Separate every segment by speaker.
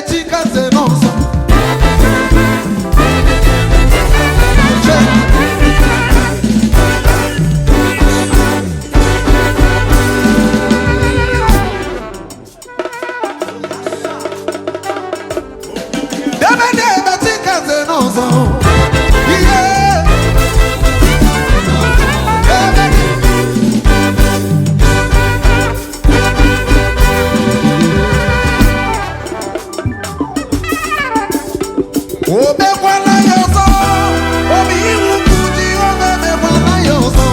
Speaker 1: chikaze n'ọzọ. Debe debe chikaze n'ọzọ. Ihe. Debe O mekwala ya ọzọ, obi iwu ukwu Jehova emekwala ya ọzọ.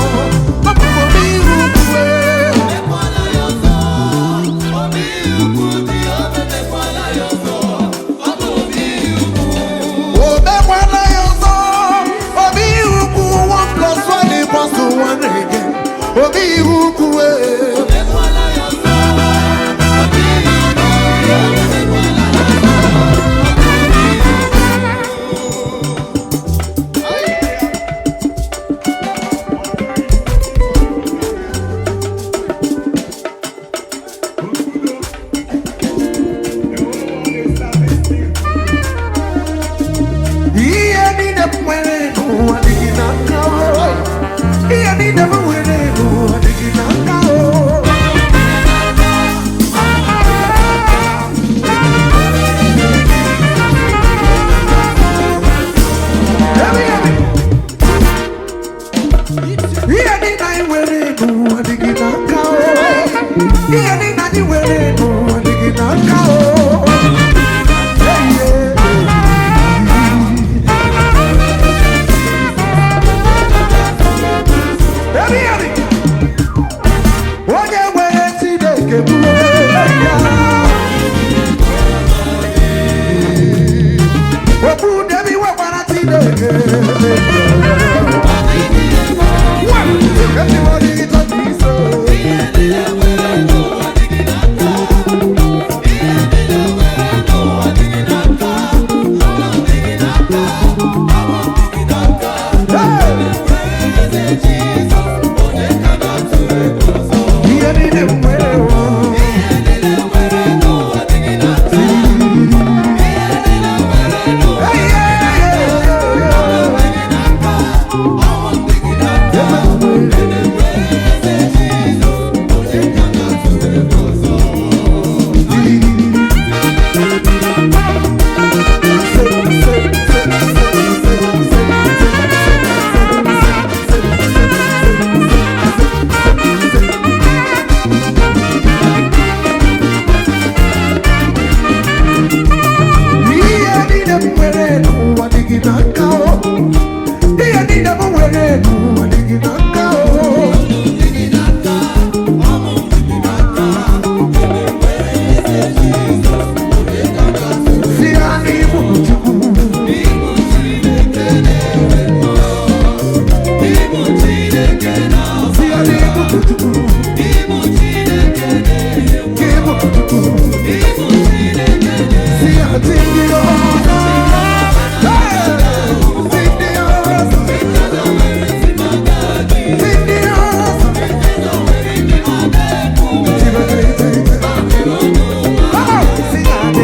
Speaker 1: Ọ bụ obi iwu ukwu ee. O mekwala ya ọzọ, obi iwu ukwu one plus one equals to one again. Obi iwu ukwu ee. Ihe niile m nwere n'ụwa dị gị n'aka o. Ihe niile m nwere n'ụwa dị gị n'aka o. Ebe ebe. Ihe niile anyị nwere n'ụwa dị gị n'aka o. Ihe niile anyị nwere n'ụwa dị gị n'aka o. Hey, yeah. Ebe ebe. Onye nwere Chineke bụ ya. Okwu debi nwekwara Chineke. One, two, everybody touch me so. Hey! Ihe niile m nwere o. Hey, yeah, yeah, yeah. Ihe niile m nwere n'ụwa dị gị n'aka o. Ihe niile m nwere n'ụwa dị gị n'aka o. Si ya n'ibu Chukwu. Si ya n'ibu Chukwu. Gị bụ Chukwu. Si ya dị ọzọ. Hey! Si dị ọzọ. Si dị ọzọ. Come on! Si ya dị